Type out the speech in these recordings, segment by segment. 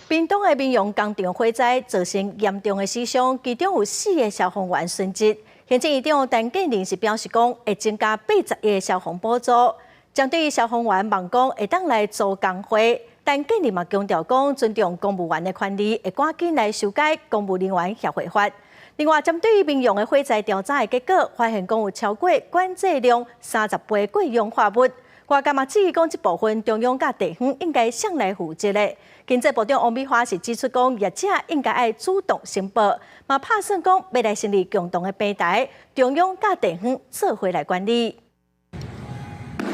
屏東的民雄工廠火災造成嚴重的死傷，其中有四个消防員殉職。行政院長陳建仁是表示講，會增加八十億的消防補助。針對消防員望講會當來組工會，陳建仁嘛強調講，尊重公務員的權利，會趕緊來修改公務人員協會法。另外，針對民雄的火災調查的結果，發現講有超過管制量30倍過氧化物。外界嘛質疑講，這部分中央佮地方應該誰來負責咧？經濟部長王美花是指出講，業者應該愛主動申報，嘛拍算講欲來成立共同的平台，中央佮地方做伙來管理。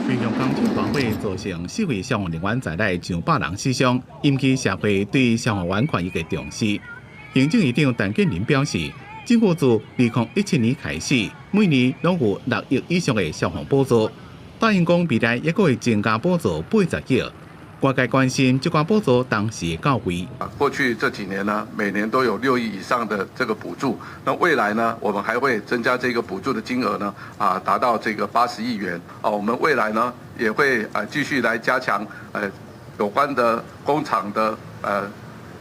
民雄工廠大火造成四位消防人員在內上百人死傷，引起社會對消防員權益的重視。行政院長陳建仁表示，政府自2017年開始，每年攏有6億以上的消防補助。答應講未來猶閣會增加補助八十億。外界關心這寡補助當時到位。過去這幾年呢，每年都有6億以上的這個補助。那未來呢，我們還會增加這個補助的金額呢，達到這個80億元。我們未來呢，也會繼續來加強有關的工廠的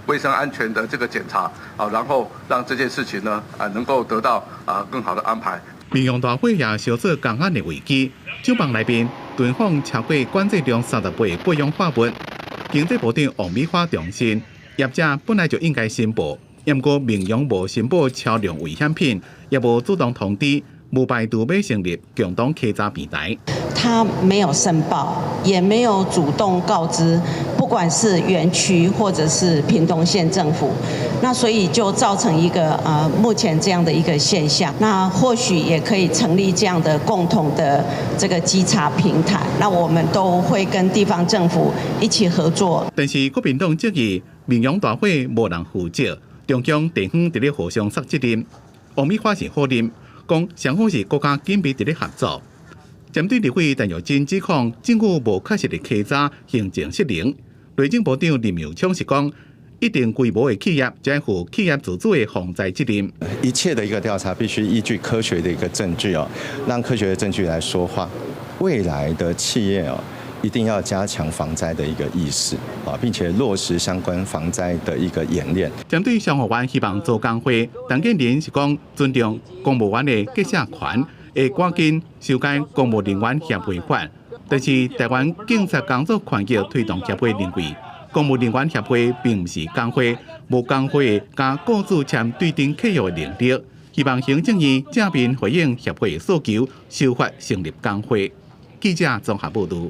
衛生安全的這個檢查，然後讓這件事情呢能夠得到更好的安排。民雄大火也燒做工安的危機，廠房內面囤放超過管制量30倍過氧化物。經濟部長王美花重申，業者本來就應該申報，毋過民雄無申報超量危險品，也無主動通知，無排除欲成立共同稽查平台。他沒有申報，也沒有主動告知，不管是園區或者是屏東縣政府，那所以就造成一個目前這樣的一個現象。那或許也可以成立這樣的共同的這個稽查平台，那我們都會跟地方政府一起合作。但是國民黨質疑民雄大火無人負責，中央地方佇咧互相推責任。王美花是否認，講雙方是國家緊密佇咧合作。針對立委陳玉珍指控政府無確實的稽查行政失靈，內政部長林右昌是講，一定規模的企業將負企業自主的防災責任。一切的一個調查必須依據科學的一個證據哦，讓科學的證據來說話。未來的企業哦，一定要加強防災的一個意識啊，並且落實相關防災的一個演練。針對消防員希望組工會，陳建仁是講尊重公務員的結社權。會趕緊修改公務人員協會法，但是台灣警察工作權益推動協會認為，公務人員協會並毋是工會，無工會佮雇主簽對等契約的能力，希望行政院正面回應協會訴求，修法成立工會。記者綜合報導。